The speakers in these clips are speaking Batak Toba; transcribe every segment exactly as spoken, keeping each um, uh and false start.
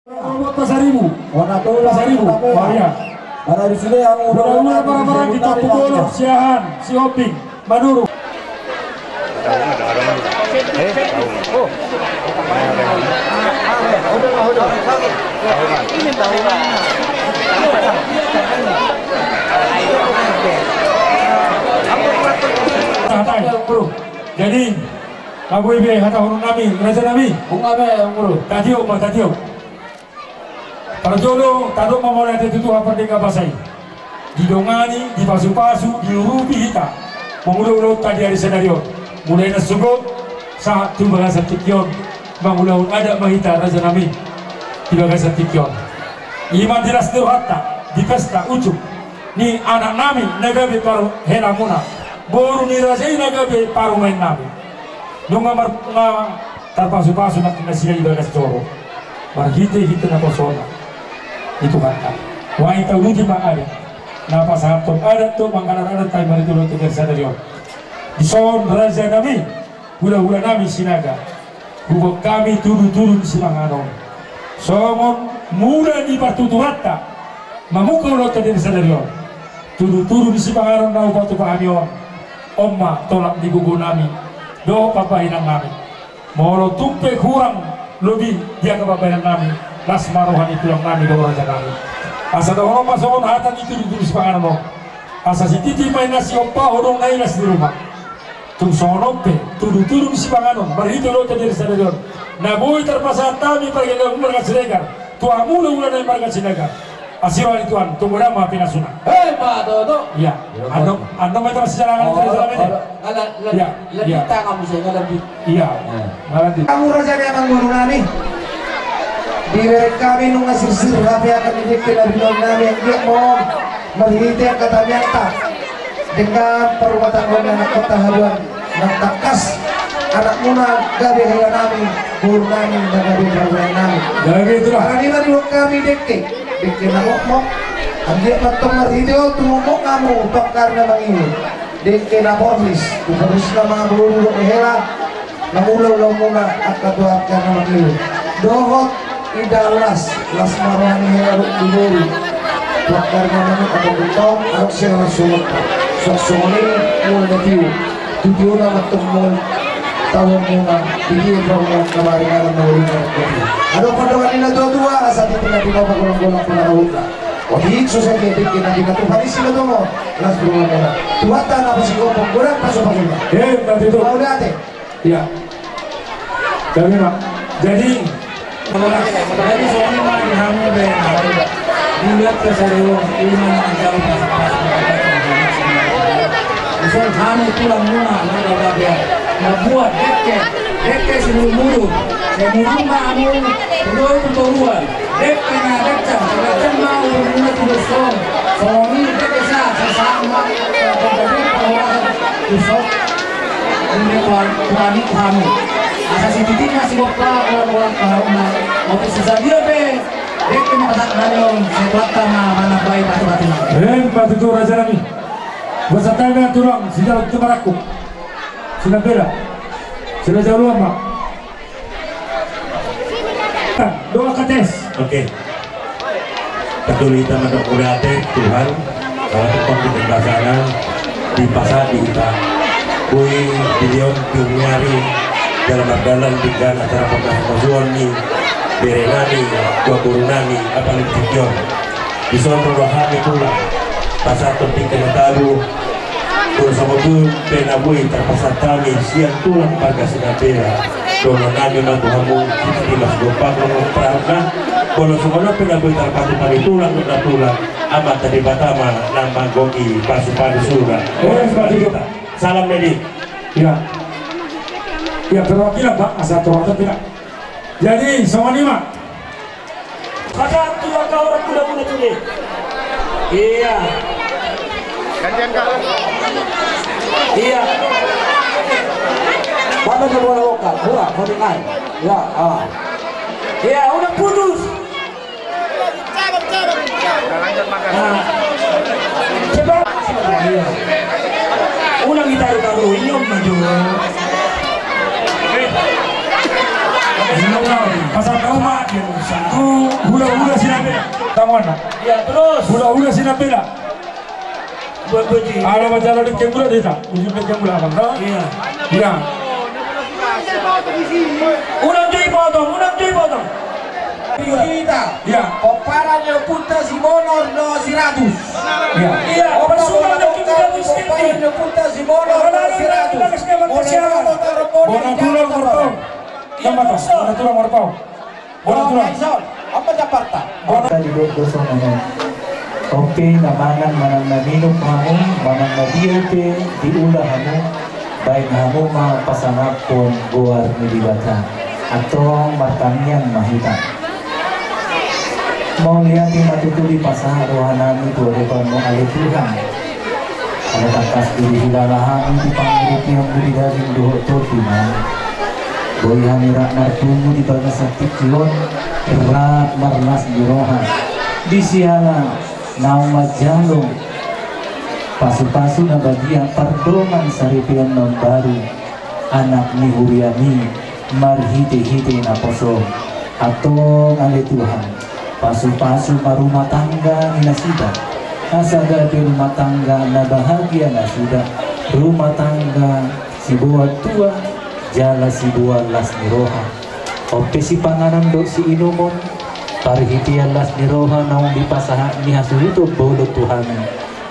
Robot Pasaribu. Pasaribu. Oh, iya. Udah, udah, para-para, kita pukul Siahaan, Sihombing, Manurung. Jadi, abo i be hatahonon nami, raja nami. Tatiop ma, tatiop. Parjolo, tadok ma mauliate tu Tuhan pardenggan basa i. Didongani, dipasupasu, diurupi hita mangula ulaonta di ari sadari on. Mulai na sogot sahat tu bagasan tingki on, mangulahon adat ma hita, raja nami, di bagasan tingki on. I ma di las ni rohanta, di pesta ujung ni anak nami na gabe parumaen muna, boru ni raja i na gabe parumaen nami. Nunga mar-, nunga tarpasupasu nangkin nasida di bagas joro marhite-hite naposona ni Tuhanta. Nuaeng tauduti ma adat na pasahathon adat tu manggalar adat, tai marhite ulaonta di ari sadari on. Dison, raja nami, hula-hula nami Sinaga, huboan hami tudu-tudu ni sipanganon songon mula ni partuturanta mamungka ulaonta di ari sadari on. Tudu-tudu ni sipanganon na hupatupa hami on, on ma tolap ni gogo nami dohot pambahenan nami. Molo tung pe hurang lobi di angka pambahenan nami, las ma roha ni tulang nami dohot raja nami. Asa dohonon ma songon hata ni tudu-tudu ni sipanganon on: Asa sititi ma i na siompa, hodong na i las ni ruma. Tung songon on pe, tudu-tudu ni sipanganon marhite ulaonta di ari sadari on, na boi tarpasahat hami marga Siregar tu hamu hula-hula nami marga Sinaga, asi roha ni Tuhan, tung godang ma pinasuna. Emma tutu. Iya. Andong, andong ma i, tong sijalangan. Iya. Iya. Tangan muse, ngalandi. Iya. Ngalandi. Hamu raja ni amangboru nami, dibereng hami nunga sirsir hape angka ni dengke na binoan nami, anggiat ma on marhite angka tangiangta, denggan parrumatanggaon ni anakkonta haduan, nang tangkas anakmuna gabe hela nami, boru nami na gabe parumaen nami. Gabe, itulah. Alani i ma diboan hami dengke, dengke na mokmok. Anggiat ma tong marhite on tumomok hamu tu angka ari na mangihut. Dengke na porlis, tu porlis nama boru dohot hela, mangula ulaonmuna angka tu angka na mangihut. Dohot indahan las, las ma roha ni hela dohot ni boru. Tu angka na mangihut, angka bintong, adong sian las songon, songon i mul na tiur. Tu tiur nama tong mul, taon muna, di dia tong muna, kamari malam mangihut. Adong pandohan ni na tua-tua, asa di tengah-tengah pagolong-golong penarauta. Otik, so sadia dengke na pinatupa ni si Batongo. Las tu rumah muna. Tuhanta na pasigompong, godang pasu-pasuna. Eh, tadi tu. Mauliate. Iya. Gabe ma. Jadi, jadi songon i ma di hami be, hami. Dilihat ke serio, i ma na jauh pas-pas. Dison hami tulang muna, na gabe. Na buat dengke, dengke si muru-muru. Si muru ma hamu, muru tu toruan. Dengke na ganjang, ganjang ma umurmuna tu dos on. Songon i dengke sa, sa, sa, ma, sa, sa, sa, sa, dos on. Ini kuan, kuan i kuan i. Asa sititi ma sigompa, kuan, kuan, kuan, kuan. Otik, so sadia pe dengke na pasahat nami on, sai Tuhanta ma manambai patu-patuna. Eh, patutu raja nami. Buat santai dengan tulang, sejauh itu maraku. Sinambela. Sudah jauh lama. Doa kates. Oke. Patulus hita mandok mauliate Tuhan, ala tongtong di pembahasan dipasahat di hita. Boi di dia on di ujung ni ari, jala mardalan denggan acara pembahasan ni bere nami, tua boru nami, apalagi di dia on. Dison ro hami tulang pasahathon dengke na tabo. Molo songon i pe na boi tarpasahat hami sian tulang marga Sinambela, dohonon nami ma tu hamu, sititi ma sigompa, dohonon parna. Molo songon on pe na boi tarpatupa ni tulang, na tulang, Amanta Debata ma na manggohi pasu-pasuna. Salam, Dedi. Iya. Iya, perwakilan, Pak, asa perwakilan, Pak. Jadi, songon i ma. Pasahat tu angka orang muda-muda tu dia. Iya. Gantian, Kak. Iya. Mana dia bola lokal? Bola, bola ngai. Ya, ah. Iya, udah putus. Nah. Coba. Iya. Ulang gitar baru, inyom maju. Pasal kau mah. Hulahula Sinambela. Tangan. Iya, terus. Hulahula Sinambela. Buat bocil. Ada masalah di kemula desa. Ujung di kemula, Bang, no? Iya. Iya. Unang tu dipotong, unang tu dipotong. Kita. Iya. Pomparan ni ompunta si Monor dohot si Ratus. Iya. Iya, pomparan ni ompunta si Monor dohot si Ratus. Bona tulang marpaung. Iya, bona tulang marpaung. Bona tulang. Apa japarta? Bona. Tadi do, do songon on. Oke, na mangan manang na minum hamu, manang na dia pe diula hamu, baen hamu ma pasangaphon goar ni Debata. Antong martangiang ma hita. Mauliate ma tutu dipasahat rohanami tu adopanmu ale Tuhan. Ala tangkas do dihilala hami di pangurupianmu di daging dohot tondi nami. Boi hami rap marpungu di bagasan tingki on, rap marlas ni roha. Di siala naung manjalo pasu-pasu na badia, pardongan saripeon na baru, anak ni huriami, marhite-hite naposo. Antong ale Tuhan, pasu-pasu ma rumah tangga ni nasida, asa gabe rumah tangga na bahagia nasida, rumah tangga siboan tua jala siboan las ni roha. On pe sipanganon dohot siinumon, parhitean las ni roha naung dipasahat ni hasuhuton bolon tu hami,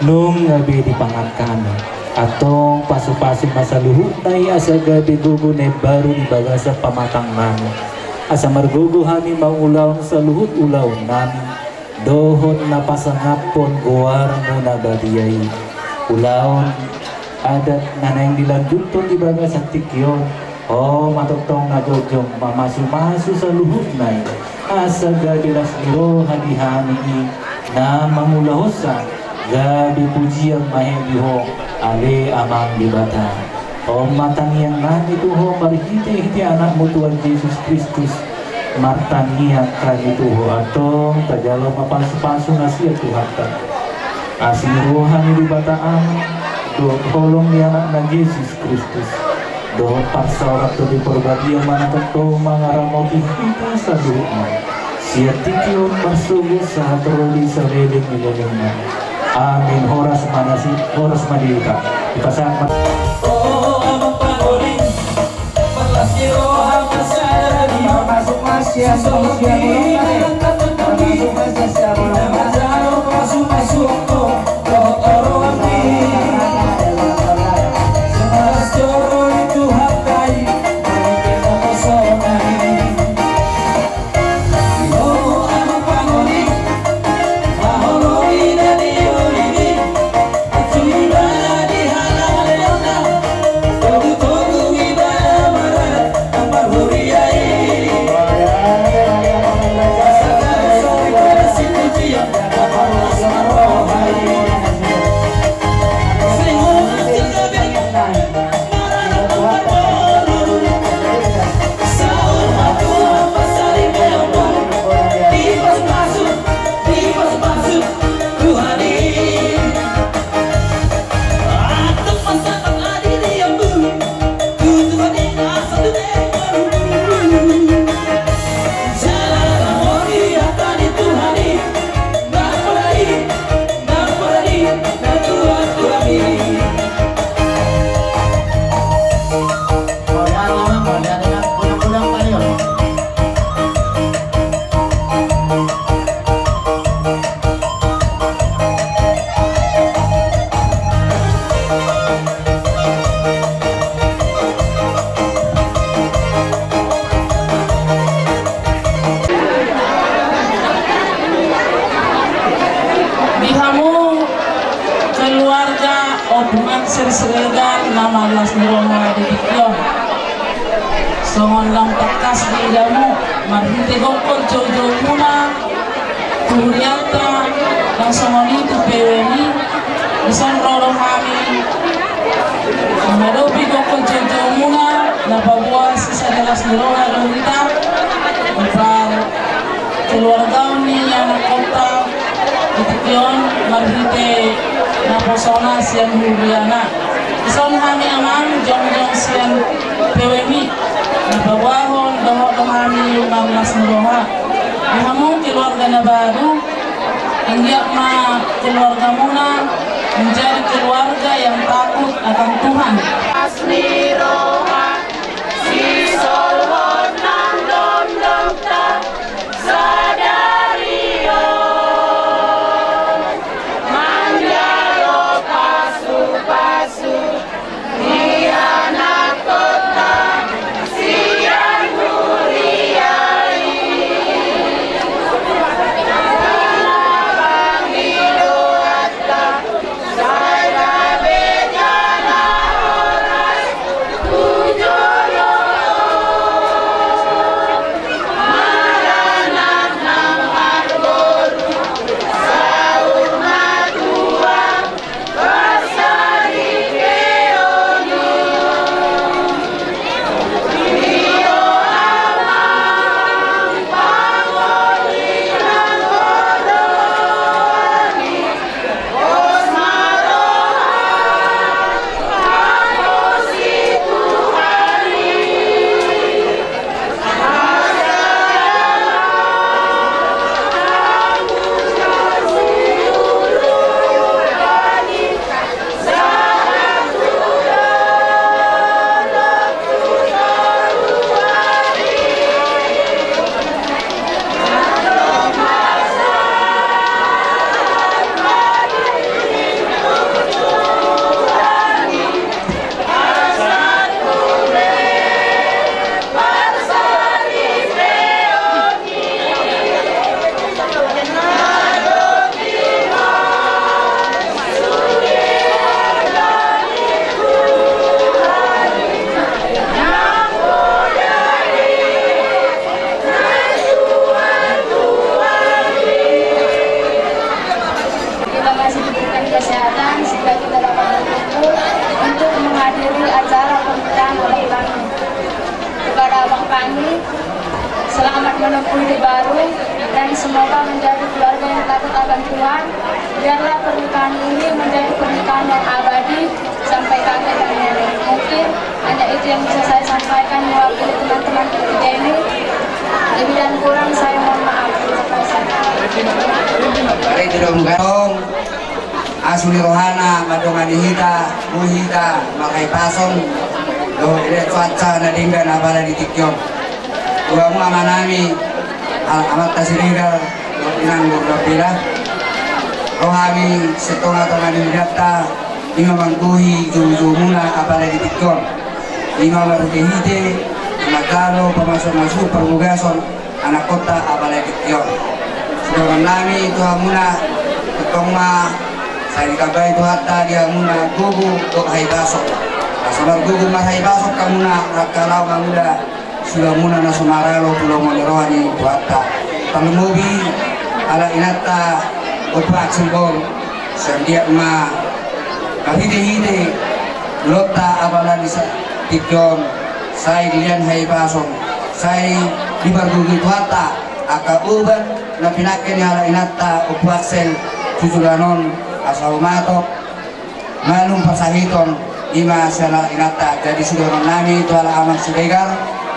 nunga be dipangan hami. Antong pasu-pasu ma saluhutna i asa gabe gogo na imbaru di bagasan pamatangnami, asa margogo hami mangulahon saluhut ulaonnami dohot na pasangaphon goarmu na badia i. Ulaon adat na naeng dilanjuthon di bagasan tingki on, ho ma tongtong na jongjong mamasu-masu saluhutna i, asa gabe las ni roha di hami i na mangulahonsa, gabe pujian ma i di ho ale Amang Debata. On ma tangiangnami tu ho marhite-hite Anakmu Tuhan Jesus Kristus. Martangiang hami tu ho, antong tajalo ma pasu-pasu na sian Tuhanta. Asi ni roha ni Debata Ama, dohot holong ni Anakna Jesus Kristus, dohot parsaoran Tondi Parbadia ma na tongtong mangaramoti hita saluhutna, sian tingki on marsogot sahat ro di saleleng ni lelengna. Amin. Horas ma nasi, horas ma di hita. Dipasahat ma. Di hamu keluarga, ompung, sirsir, na marlas ni roha di tingki on. Songon naung tangkas diidamu, marhite gokhon joujoumuna tu hurianta, nang songon i tu P W M I, dison ro do hami mangadopi gokhon joujoumuna, na paboa sisada las ni roha do hita, di par keluargaon ni anakkonta, di tingki on marhite naposona sian huriana. Dison hami amang jongjong sian P W M I, na paboahon dohot do hami marlas ni roha. Hamu keluarga na baru, anggiat ma keluargamuna menjadi keluarga yang takut akan Tuhan. Kita masih diberikan kesehatan sehingga kita dapat berkumpul untuk menghadiri acara pembukaan abang kami. Kepada abang kami, selamat menempuh hidup baru dan semoga menjadi keluarga yang takut akan Tuhan. Biarlah pernikahan ini menjadi pernikahan yang abadi sampai kakek dan nenek. Mungkin hanya itu yang bisa saya sampaikan mewakili teman-teman ketiga ini. Lebih dan kurang saya mohon maaf. Terima kasih. Baik, tidak menggantung. Asi ni rohana mandongani hita, boi hita marhahipason dohot dilehon cuaca na denggan apala di tingki on. Tu hamu amanami, a-, amanta Siregar, inang Gordon Bela. Ro hami sian tonga-tonga ni hudanta, ima manggohi joujoumuna apala di tingki on. Ima marhite-hite na manjalo pamasu-masu parmugason anakkonta apala di tingki on. Sidohonon nami tu hamuna, tongtong ma sai ditambai Tuhanta di hamuna gogo dohot hahipason. Asa margogo marhahipason hamuna angka laho mangula sulamuna na so maralo tu lomo ni roha ni Tuhanta. Tarlumobi halak inanta Ompu Axel Bor, sai anggiat ma marhite-hite dolonta apala di sa-, tingki on, sai dilehon hahipason, sai dipargogoi Tuhanta angka obat na pinangke ni halak inanta Ompu Axel tu joloan on, asa humatok malum parsahiton, ima sian halak inanta. Jadi sidohonon nami tu halak amang Siregar,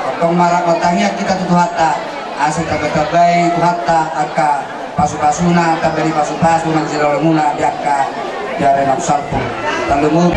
tongtong ma rap martangiang hita tu Tuhanta, asa ditambai-tambai Tuhanta angka pasu-pasuna, tamba ni pasu-pasu na manjalo muna di angka di ari na salpu. Tarlumobi.